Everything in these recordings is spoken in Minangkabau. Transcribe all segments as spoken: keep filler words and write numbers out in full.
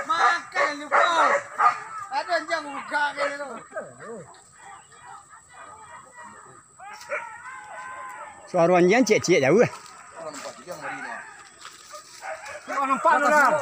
Makan, lupa. Aduh, anjing, buka ke tu. Suaro anjiang ciek-ciek jauah. Nampak tu lah.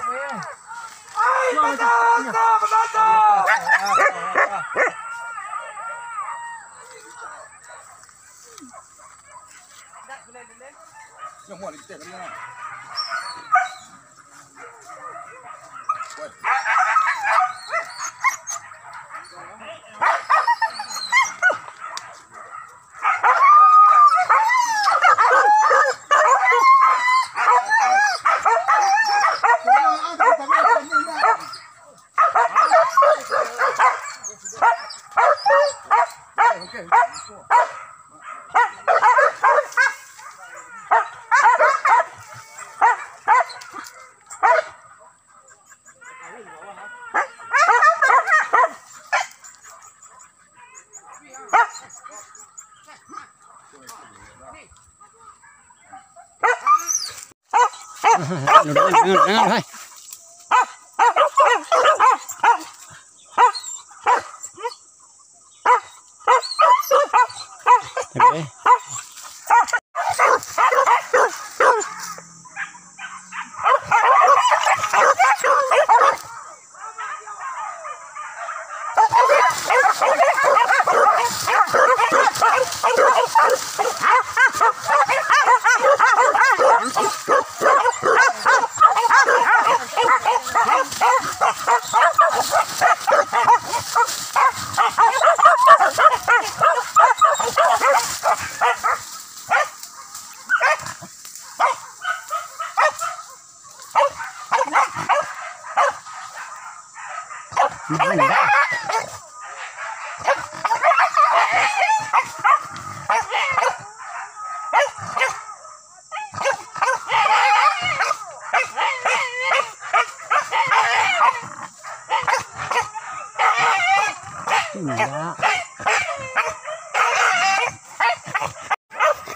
Indak.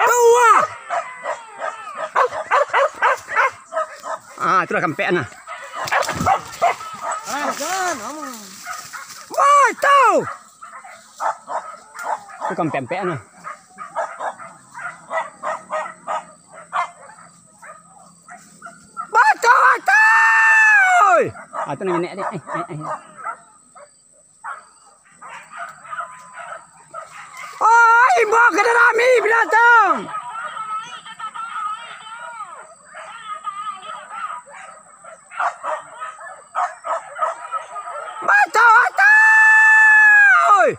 Tuah! Ah, itulah kampek nah. Woi, tu! Tu kampek-kampek nah. Batua, batua! Ah, tu nang nenek, nenek. Eh, eh, eh. Oi, imbau ka darami binatang! Batua, batua! Oi!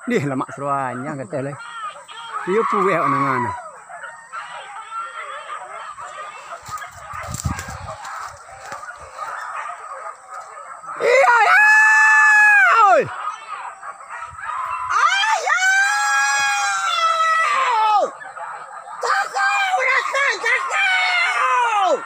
Dih, lamak saruanyo kato lai. Iyo puweh awak nangah nah. Iyo, iyo! Ayo! Takau, datang, takau!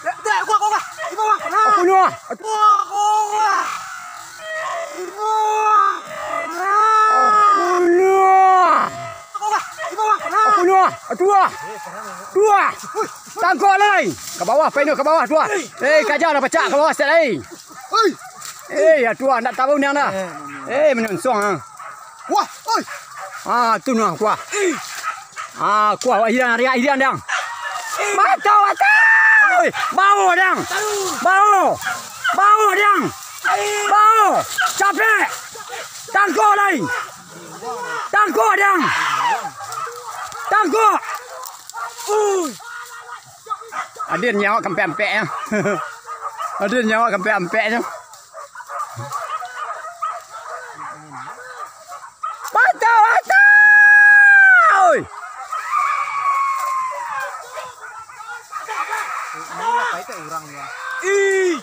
Dek, dek, kuah, kuah, kuah. Di bawah. Nah. Aku nyo. Kuah, kuah. Di bawah. Nah. Aku nyo. Kuah, kuah. Di bawah. Nah. Aku nyo. Tuah. Tuah. Tangkok lai. Ka bawah, pai nyo ka bawah, tuah. Eh, kaja lah pacak ka bawah, set lai. Hei. Eh, ya tuah, ndak tahu niang dah. Eh, manyongsong ah. Wah, oi. Ah, tu nah kuah. Ah, kuah, wah, hilang, hilang, hilang, dang. Batua, batua. Oi, bawo, dang. Bawo. Bawo, dang. Bawo. Capek. Tangkok lai. Tangkok, dang. Tangkok. Ui. Adin nyawa kampek-ampeknyo. Adin nyawa kampek-ampeknyo. Patah, patah! Oi! Ih!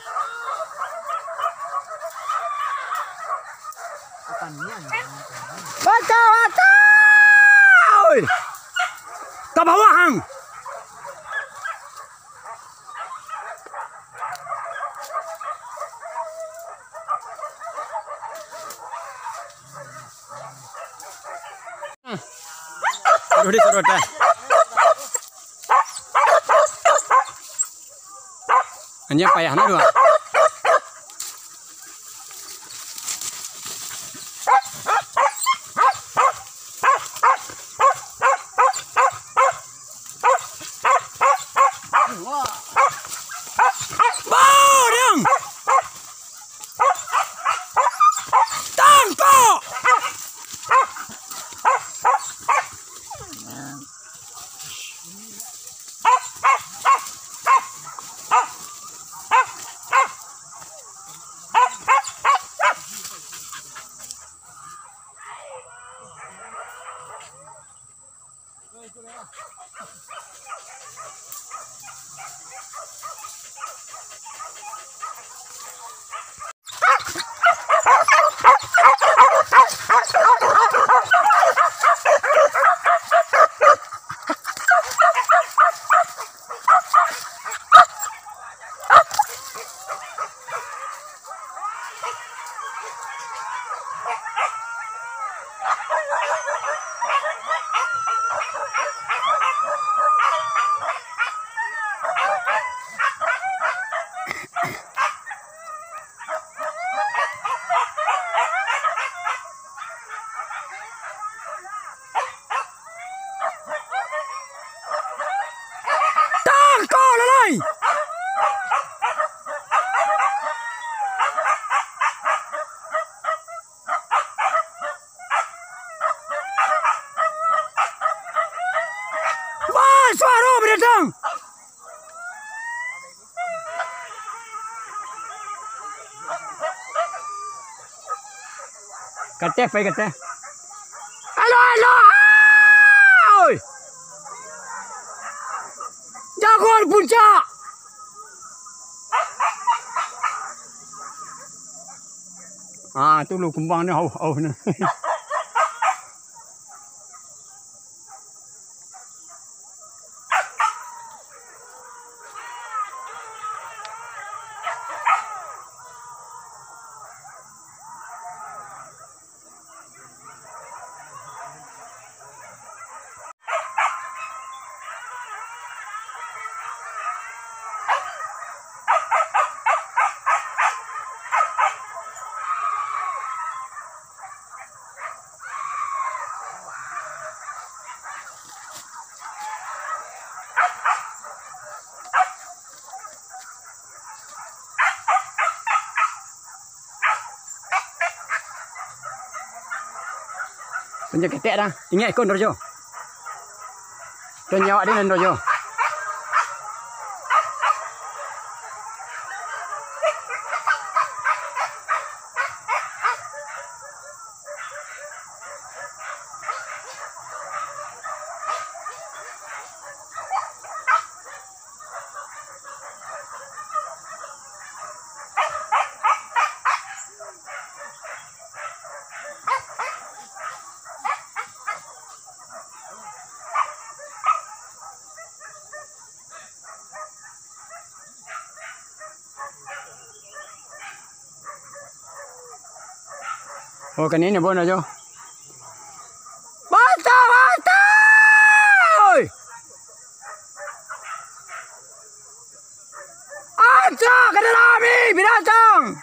Patah, patah! Oi! Ka bawah ang. Aduh, di surut dah. Anjing payah nah dua. Barang! Tangkok! Tangkok, lalai! Wah, suaro binatang! Kateh, pai kateh. Alo, alo! Oi! Jago di puncak! Ah, tu lu kumbang ni, au, au ni. Tunjuak ketek dah. Ingat ikon Dojo. Tunjuak awak di nan Dojo. Oh, kanai ni, bon, ajo. Bantah, bantah! Oi! Acak ka dalam, eh, binatang!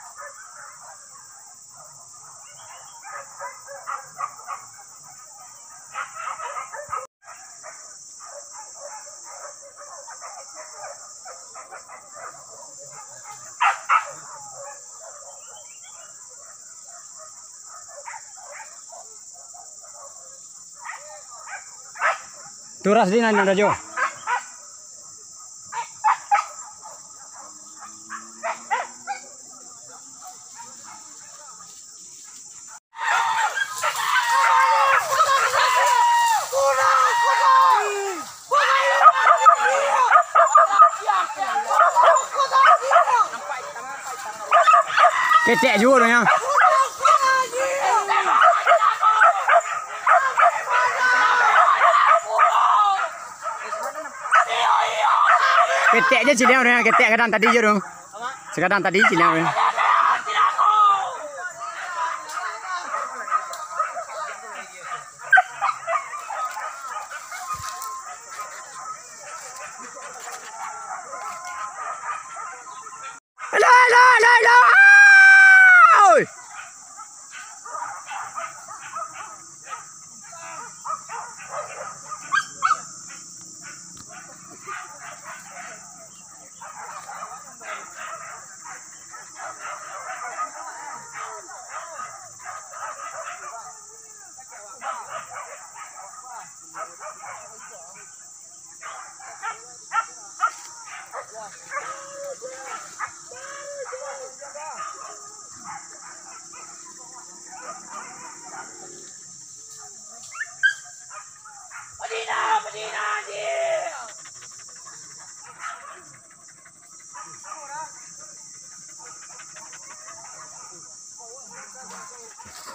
Turas di nan, Rajo. Ketek juo doh nyo. Ketek je ciliang tu, ketek kadang tadi je tu. Sekadang tadi ciliang tu. Alah, alah, alah, alah! Oi!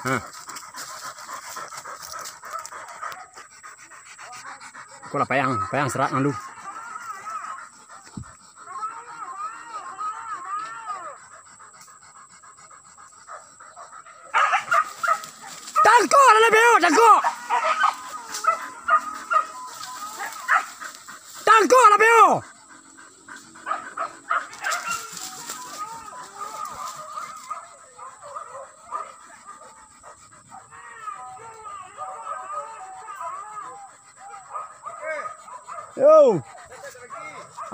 Ha. Ko lah payang, payang serak lalu. Tangkok lah, Labeo, tangkok! Tangkok, Labeo! Yo.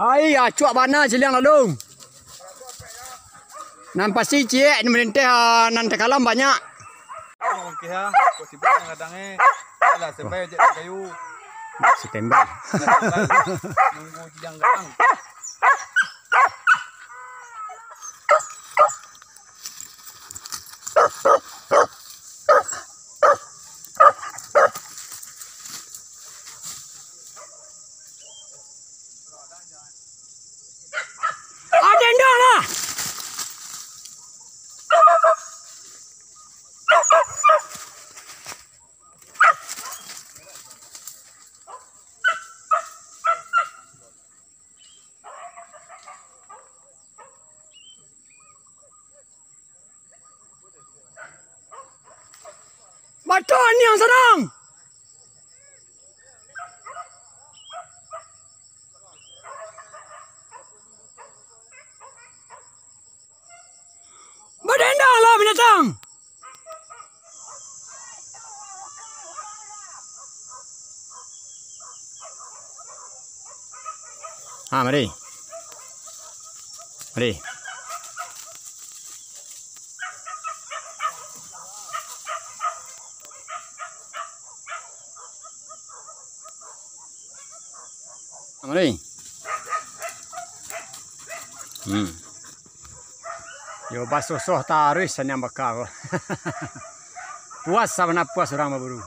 Ai, acuak bana ciliang lalu. Nan pasti ciek merintih, ah, nan takalam banyak. Oke ha, kok sibuk kadang-kadang eh. Alah, standby je kayu. Standby. Nunggu ciliang kadang. Aden dah lah. Batua niang sanang! Badendanglah binatang! Ha, mari. Mari. Mari. Hmm. Yo basoh-soh taruih saniang baka ko. Puas sabana puas urang baburu.